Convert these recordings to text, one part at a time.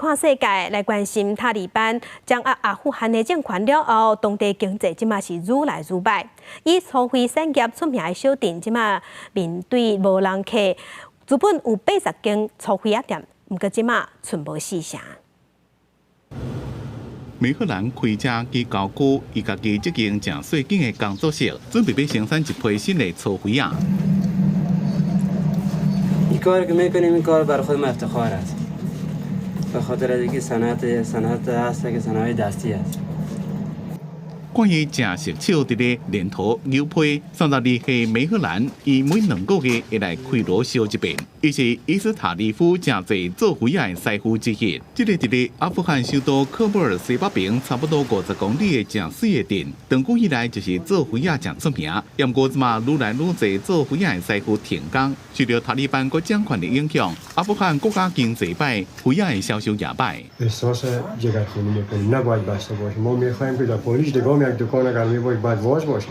看世界來關心塔利班掌握阿富汗的政權了後，當地經濟這馬是愈來愈䆀。以粗飛產業出名的小鎮，這馬面對無人客，原本有80間粗飛仔店，毋過這馬賰無四成。梅赫蘭開車去郊區，伊家己這間誠細間的工作室，準備欲生產一批新的粗飛仔。 این کار که میکنیم این کار بر خود ما افتخار است به خاطر از اینکه صنعت صنعت هست که صنایع دستی است. 看伊誠熟手佇咧練塗扭批，32歲梅赫蘭，伊每2個月會來開爐燒一遍。伊是伊斯塔利夫誠濟做飛仔的師傅之一。這个佇咧阿富汗首都喀布爾西北邊差不多50公里的誠媠的鎮，長久以來就是做飛仔誠出名。毋過這馬愈來愈濟做飛仔的師傅停工，受著塔利班閣掌權的影響，阿富汗國家經濟䆀，飛仔的銷售也䆀。 احساس جگرخونی میکنیم نباید بسته باشه ما میخوایم که در پالیش دگام یک دکان اگر میباید باید باز باشه.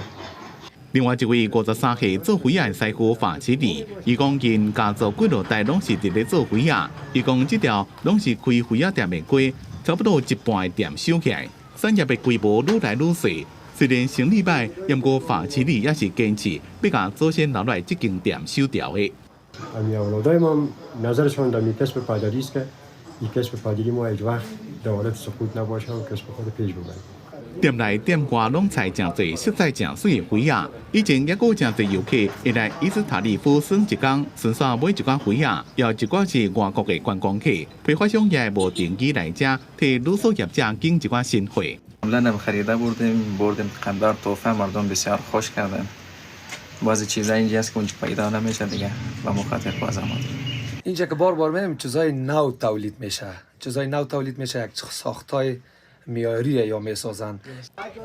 另外一位53歲做飛仔的師傅法奇里，伊講𪜶家族幾落代攏是佇咧做飛仔，伊講這條攏是開飛仔店的街，差不多一半的店收起來，產業的規模愈來愈細。雖然生意䆀，毋過法奇里也是堅持欲共祖先留來這間店守牢的。 امی اولادای ما نظرشان در می کسب پدری است که این کسب پدری ما هیچ وقت در حالت سقوط نباشه و کسب خود پیش ببریم. 店內店外攏採誠濟色彩誠媠的飛仔，以前猶閣有誠濟遊客會來伊斯塔利夫耍一工，順紲買一寡飛仔，也有一寡是外國的觀光客，批發商也會無定期來遮替滷素業者揀一寡新貨。 قبلا خریده بردیم بردیم قندهار تحفه مردم بسیار خوش کردن بعضی چیزا اینجا هست که اونجا پیدا نمیشه دیگه به مو خاطر باز آمدیم. اینجا که بار بار میبینیم چیزای نو تولید میشه چیزای نو تولید میشه یک ساختای معیاری یا میسازن.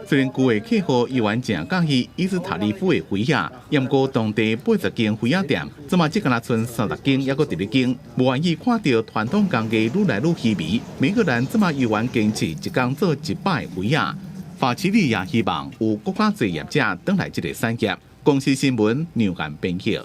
雖然舊的客戶依然誠佮意伊斯塔利夫的飛仔，毋過當地80間飛仔店，這馬只干焦賰30間，猶閣佇咧經，無願意看著傳統工藝愈來愈稀微。梅赫蘭這馬猶原堅持一工做100個飛仔。法奇里也希望有閣較濟業者轉來這个產業。公視新聞梁干編譯。